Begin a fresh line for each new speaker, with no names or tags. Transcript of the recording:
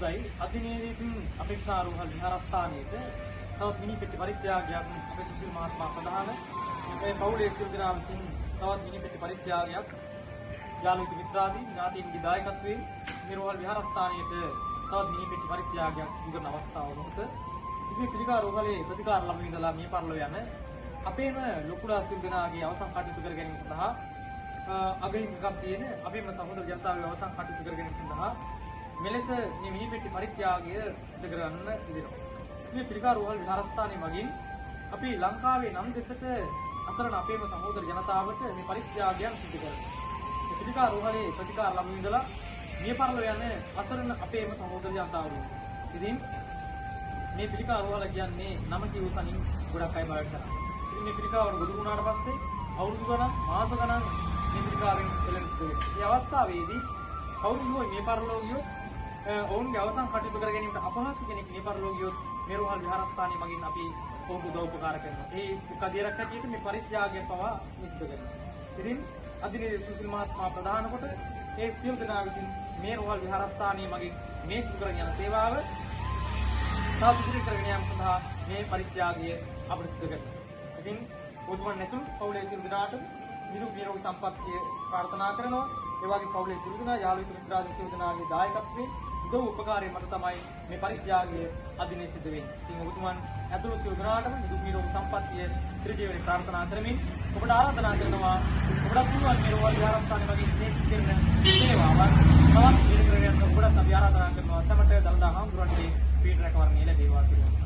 හොඳයි. අදිනේදී අපේක්ෂා රෝහල් විහාරස්ථානයේට තවත් මිනි පෙට්ටි පරිත්‍යාගයක් අපේ සුසිල් මහත්මයා ප්‍රධාන ඒ පවුලේ සියලු දෙනා විසින් තවත් මිනි පෙට්ටි පරිත්‍යාගයක් යාළුවෝ මිත්‍රාදී ඥාතීන්ගේ දායකත්වයෙන් මේ රෝහල් විහාරස්ථානයේට තවත් මිනි පෙට්ටි පරිත්‍යාගයක් සිදු කරන අවස්ථාව මොහොත. ඉතින් මේ පිළිකා රෝහලේ ප්‍රතිකාර ලැබෙමින් ඉඳලා මේ පරලොව යන අපේම ලොකුඩා සියලු දෙනාගේ අවසන් කටයුතු කර ගැනීම සඳහා අගහිමිකම් තියෙන අපේම සහෝදර ජනතාවගේ අවසන් කටයුතු කර ගැනීම සඳහා මෙලෙස මේ මිනි පෙට්ටි පරිත්‍යාගය සිදු කරගන්න යෙදෙනවා. මේ පිළිකා රෝහල් විහාරස්ථානයේ මගින් අපි ලංකාවේ නම් දෙසට අසරණ අපේම සහෝදර ජනතාවට මේ පරිත්‍යාගයන් සිදු කරනවා. මේ පිළිකා රෝහලේ ප්‍රතිකාර ලැබුණ ඉඳලා මිය පරලොව යන අසරණ අපේම සහෝදර ජනතාව. ඉතින් මේ පිළිකා රෝහල කියන්නේ නම කියූ සනින් ගොඩක් අය බය කරනවා. ඉතින් මේ පිළිකාවට ගොදුරු වුණාට පස්සේ අවුරුදු ගණන් මාස ගණන් මේ පිළිකාවෙන් එළෙන සිදු වෙනවා. මේ අවස්ථාවේදී කවුරු හෝ මේ පරලොව ගියොත් ඔවුන්ගේ අවසන් කටයුතු කර ගැනීමට අපහසු කෙනෙක් මේ පරලොව ගියොත් මේ රෝහල් විහාරස්ථානයේ මගින් අපි ඔහුට උදව් උපකාර කරනවා. ඒ කදියරක් හැටියට මේ පරිත්‍යාගය පවා නිසිද්ධ කරනවා. ඉතින් අදිනේ සුසිල් මහත්මයා ප්‍රධාන කොට ඒ සියලු දෙනා විසින් මේ රෝහල් විහාරස්ථානයේ මගින් මේ සිදු කරගෙන යන සේවාව තවත් ඉදිරි කරගෙන යාම සඳහා මේ පරිත්‍යාගය අපිට සිදු කරනවා. ඉතින් ඔබතුමන් ඇතුළු පවුලේ සියලු දෙනාට නිදුක් නිරෝගී සම්පන්නිය ප්‍රාර්ථනා කරනවා. ඒ වගේ පවුලේ සියලු දෙනා යාළුවෙකු මිත්‍රාදී සියලු දෙනාගේ දායකත්වයෙන් උදව් උපකාරය මත තමයි මේ පරිත්‍යාගය අදිනේ සිදු වෙන්නේ. ඉතින් ඔබතුමන් ඇතුළු සියලු දෙනාටම නිදුක් නිරෝගී සම්පන්නිය චිරජීවනයේ ප්‍රාර්ථනා කරමින් ඔබට ආරාධනා කරනවා ඔබටත් පුළුවන් මේ රෝහල් විහාරස්ථානයේ මගින් මේ සිදු කරන සේවාවන් තවත් ඉදිරි කරගෙන යන්න ඔබටත් අපි ආරාධනා කරනවා. සැමට දළදා හාමුදුරන්ගේ පීඨ රැකවරණය ලැබේවා කියලා.